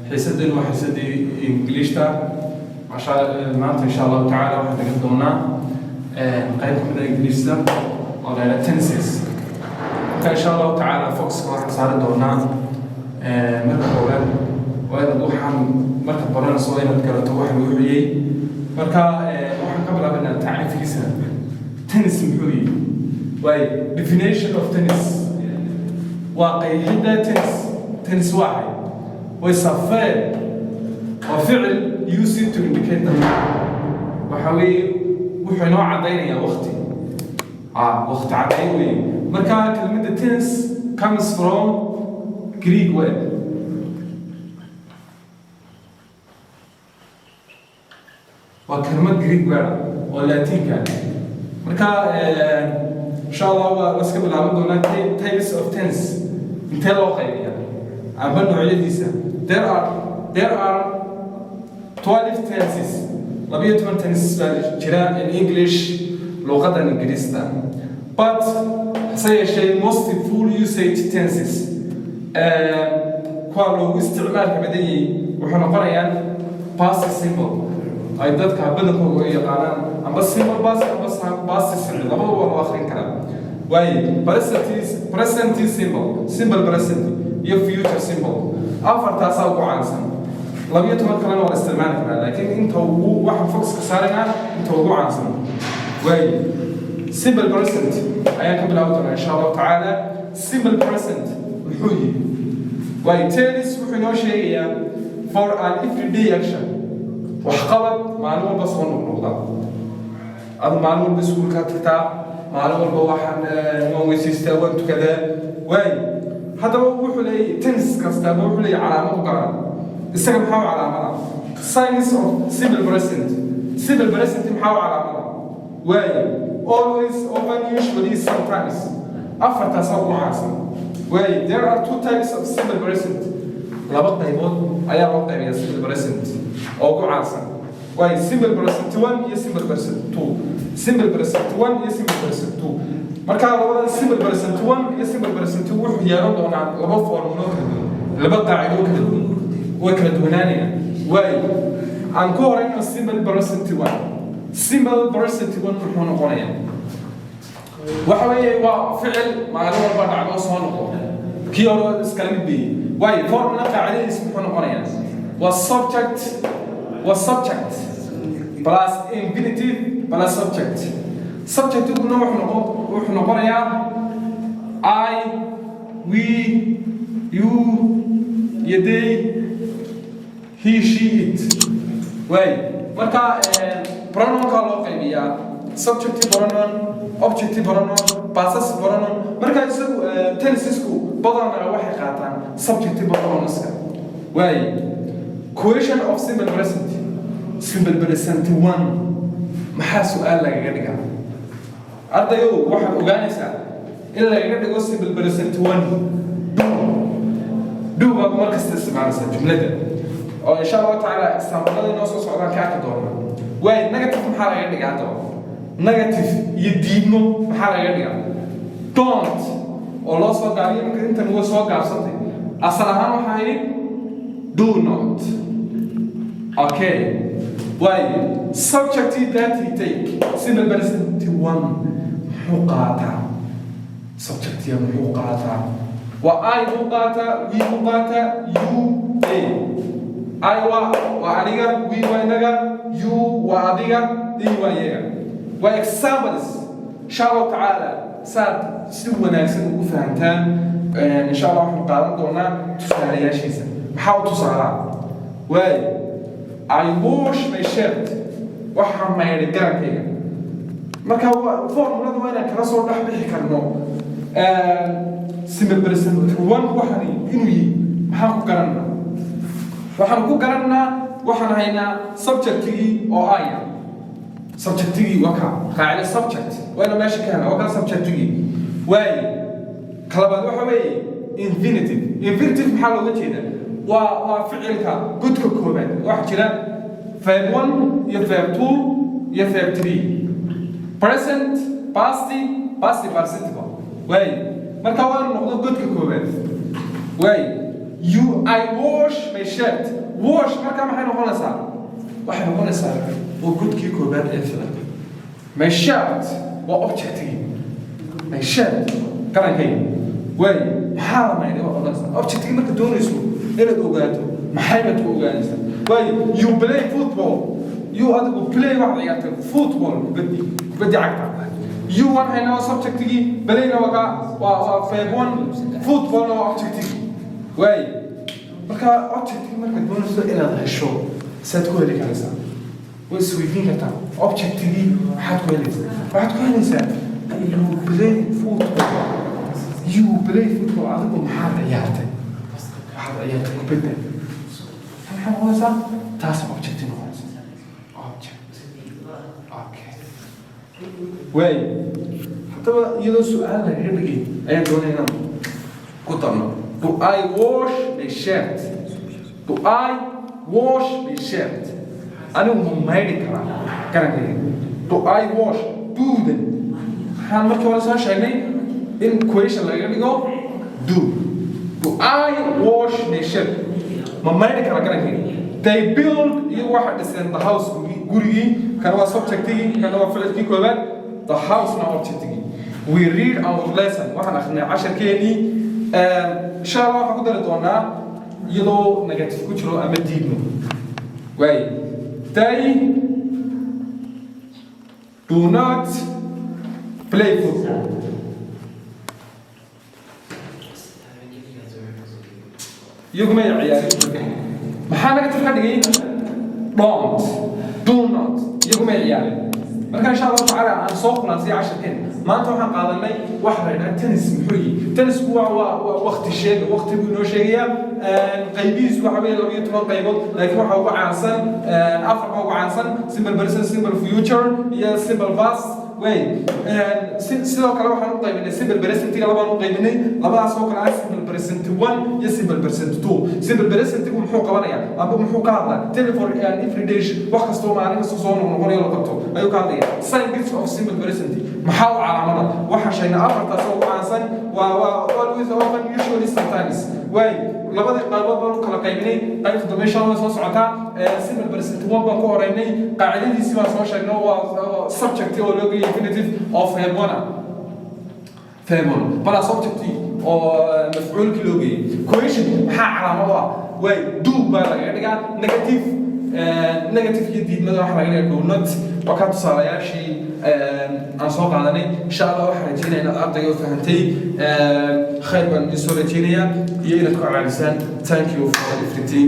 Xiisadeen waa xiisadii Ingiliishta. Maanta, insha Allahu tacaala, waxaan dhigan doonaa qayb ka mid ah Ingiliishta oo la yidhaha tenses. Marka, insha Allahu tacaala, focuska waxaan saari doonaa, marka koowaad waa inaad waxaan marka baranayso waa inaad garato waxa lagu xiyey. Marka waxaan ka bilaabaynaa tacriifkiisa. Tense muxuu yihi? Waay, definition of tense waa qeexidda tense. Tense waa xay? Way safee waa ficil used to indicate the time. Waxa weeye wuxuu inoo caddaynayaa waqti, waqti caddayn weeye. Marka kelmadda tense comes from Greek word. Waa kelmad Greek word ah oo Latinka. Marka, insha Allah, waa iska bilaaban doonaa. Types of tense, intee loo qaybiya amba noocyadiisa? There are 12 tenses, 12 tenses baa jira in English, luqadan Ingiriista. But hase yeeshee, most full usage tenses, kuwa loogu isticmaalka badan yahay, wuxuu noqonayaan past simple, ay dadka badankooda u yaqaanaan, amba simple past amba past simple, labadaba waa loo akhrin karaa. Waaye, present simple, simple present iyo future simple, afartaasaa ugu caansan. 12 kalena waa la isticmaali karaa, laakiin inta ugu waxaan focuska saaraynaa inta ugu caansan. Waaye, simple present ayaan ka bilaabi doonaa, insha Allahu tacaala. Simple present muxuu yihi? Waaye, tense wuxuu inoo sheegayaa for an everyday action, waxqabad maalin walba soo noqnoqda. Adu maalin walba iskuulkaa tagtaa, maalin walba waxaan waan weysaystaa, waan tukadaa. Waay, haddaba wuxuu leeyahay tense kastaaba wuxuu leeyahay calaamad u gaara. Isaga maxaa u calaamada? Signs of simple present. Simple present maxaa u calaamada? Waay, always, often, usually, sometimes, afartaasaa ugu caansan. Waay, there are two types of simple present. Laba qaybood ayaa loo qaybiyaa simple present oo ugu caansan. Waay, simple present one iyo simple present two. Simple present one iyo simple present two. Marka labadan, simple present one iyo simple present two, wuxuu yeelan doonaa laba formulo kala duwan, laba qaacido kala duwan, way kala duwanaanayaan. Waay, aan ku horeyno simple present one. Simple present one muxuu noqonayaa? Waxa weeye waa ficil maalin walba dhacdo, soo noqdo, kii hore iskala mid beeyey. Waayo, formula qaacidadiis muxuu noqonayaa? Waa subject, waa subject plus infinitive plus subject. Subjectiguna wuxuu noqonayaa I, we, you iyo they, he, she, it. Waay, marka pronounka loo qaybiyaa subjective pronoun, objective pronoun, possessive pronoun. Marka isagu tensesku badanaa waxay qaataan subjective pronounska. Waay, question of simple present. Simple present one maxaa su-aal lagaga dhigaa? Ardayow, waxaad ogaanaysaa in lagaga dhigo simple present one do. Do baad mar kasta isticmaalaysaa jumladda, oo insha Allahu tacaala examplada inoo soo socdaan ka arki doona. Waay, negative maxaa lagaga dhigaa haddaba? Negative iyo diidmo maxaa lagaga dhigaa? Don't oo loo soo gaabiyo. Marka intan way soo gaabsantay, asal ahaan waxaa yidhi do not. Okay, waay, subject that he take. Simple present one muxuu qaataa? Subjectiya muxuu qaataa? Waa I buu qaataa, we buu qaataa, you, they. I waa aniga, we waa inaga, you waa adiga, they waa iyaga. Waa examples, insha Allahu tacaala, saad si wanaagsan ugu fahantaan. Insha Allah waxaan qaadan doonaa tusaalayaashiisa. Maxaa u tusaalaa? Waay, I wash my shirt, waxaan maydhay garankayga. Marka formulada waa inaan kala soo dhex bixi karno simple present one waxani inuu yihi. Maxaan ku garanaa? Waxaan ku garanaa, waxaan haynaa subjectigii oo aya. Subjectigii waa kaa qaacida. Subject waa ina meesha ka helnaa, waa kaa subjectigii. Waaye, kalabaad waxa weeye infinitive. Infinitive maxaa looga jeedaa? Waa ficilka godka koobaad. Waxaa jira verb one iyo verb two iyo verb three, present, past. Past participle. Waay, marka waa inuu noqdo godka koowaad. Waay, you, I wash my shirt. Wash marka maxay noqonaysaa? Waxay noqonaysaa waa godkii koowaad ee ficilka. My shirt waa objectigii. My shirt, garankayga. Waay, maxaa la maydhay waa odhanaysaa. Objectigii marka doonayso inaad ogaato, maxay baad ku ogaanaysaa? Waay, you play football. You, adigu, play, waxaad ciyaartay, football, kubaddii, kubaddii cagta. You waan haynaa, waa subjectigii. Playna waa verb one, footballna waa objectigii. Waay, marka objectigii markaad doonayso inaad hesho, saad ku heli karaysaa? Way isweydiin kartaa, objectigii maxaad ku helaysaa? Waxaad ku helaysaa you play football. You play football, adigu maxaad ciyaartay? Waxaad ciyaartay kubadda. Maxay noqonaysaa taas? Objecti noqonaysa, object. Okay. Waay, haddaba iyadoo su-aal lagaga dhigay ayaan doonaya inaan ku darno. Do I wash my shirt? Do I wash my shirt? Anigu ma maydhi karaa garankayga? Do I wash, do-dan maxaan markii hore soo sheegnay? In question lagaga dhigo do. Do I wash my shirt? Ma maydhi karaa garankayga? They build, iyagu waxay dhiseen, the house, gurigii. Kana waa subjectigii, kana waa ficilkii koowaad, the house na objectigii. We read our lesson, waxaan akrinay casharkeenii. Insha Allah waxaan ku dari doonaa iyadoo negative ku jiro ama diidmo. Waay, they do not play football. Iyagu may ciyaarin. Maxaa negative ka dhigay? Don't, do not. Iyagu may ciyaarin. Marka insha Allahu tacaala aan soo khulaasay casharkeen maanta. Waxaan qaadanay waxa la yidhaha tense. Muxuu yihi tenseku? Waa waqti sheega, waqti buu inoo sheegayaa. Qaybihiisu waxa weeye 12 qaybood, laakiin waxa ugu caansan afar baa ugu caansan: simple present, simple future iyo simple past. Way, sidoo kale waxaan u qaybinay simple presentiga, labaan u qaybinay, labadaas oo kale ah simple present one iyo simple present two. Simple presentigu muxuu qabanayaa amba muxuu ka hadlaa? Telephone and everyday, wax kastoo maalin kasta soo noqnoqonayo la qabto ayuu ka hadlaya. Signs of simple present, maxaa u calaamada? Waxaan sheegnay afartaas oo ugu caansan: waa always, often, usually, sometimes. Way, labadii qaybood baan u kala qaybinay. Qaybta dambe insha Allah soo socotaa. Simple present one baan ku horeynay, qaacidadiisii baan soo sheegnay, waa subject oo loo geeyay infinitive oo verb one, verb one plus object oo mafcuulkii loo geeyay. Question maxaa calaamad u ah? Way, do baa lagaga dhigaa. Negative iyo diidmada waxa laga dhigaa do not. Waa kaa tusaalayaashii aan soo qaadanay. Insha Allah waxaan rajeynaya inaad ardayga u fahantay. Khayr baan idin soo rajeynayaa iyo inaad ku calaalisaan. Thank you for everything.